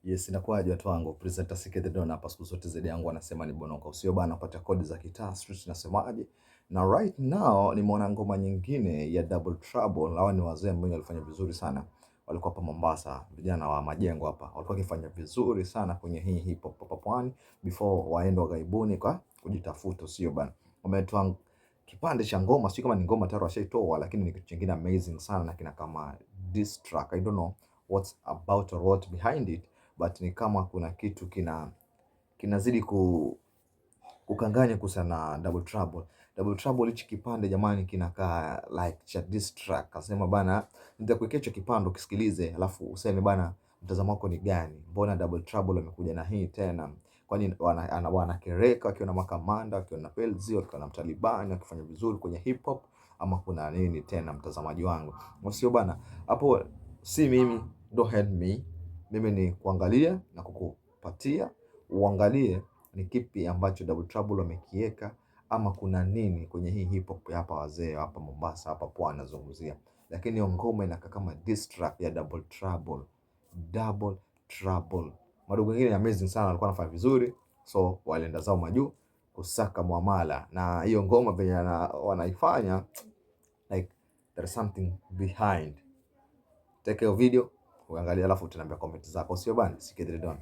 Yes, inakuwaje watu wangu? Presenter CK The Don hapa siku zote zaidi yangu anasema ni Bonoka. Usio bana kupata kodi za kitaa street nasemaje? Na right now nimeona ngoma nyingine ya Double Trouble. Hawa ni wazee ambao walifanya vizuri sana. Walikuwa hapa Mombasa, vijana wa majengo hapa. Walikuwa wakifanya vizuri sana kwenye hii hip hop hapa pwani before waende waghaibuni kwa kujitafuta, sio bana. Wametoa kipande cha ngoma, sio kama ni ngoma tayari washaitoa, lakini ni kitu kingine amazing sana na kina kama diss track. I don't know what's about or what behind it, but ni kama kuna kitu kinazidi kukanganya kuhusiana na Double Trouble. Double Trouble hichi kipande jamani, kinakaa like cha diss track. Akasema bana, nitakuwekea hicho kipande ukisikilize, alafu useme bana, mtazamo wako ni gani? Mbona Double Trouble wamekuja na hii tena? Kwani wanakereka wakiwa na makamanda, wakiwa na Pelzi, wakiwa na Mtalibani, wakifanya vizuri kwenye hip hop, ama kuna nini tena, mtazamaji wangu? Sio bana, hapo si mimi, don't hate me. Mimi ni kuangalia na kukupatia uangalie ni kipi ambacho Double Trouble wamekieka ama kuna nini kwenye hii hip hop hapa wazee hapa Mombasa hapa pwani nazungumzia, lakini hiyo ngoma inakaa kama diss track ya Double Trouble. Double Trouble, madogo wengine amazing sana, walikuwa wanafanya vizuri, so walienda zao majuu kusaka mwamala, na hiyo ngoma venye wanaifanya like there is something behind. Take your video uangalie, alafu utaniambia comment zako, sio bana? CK The Don.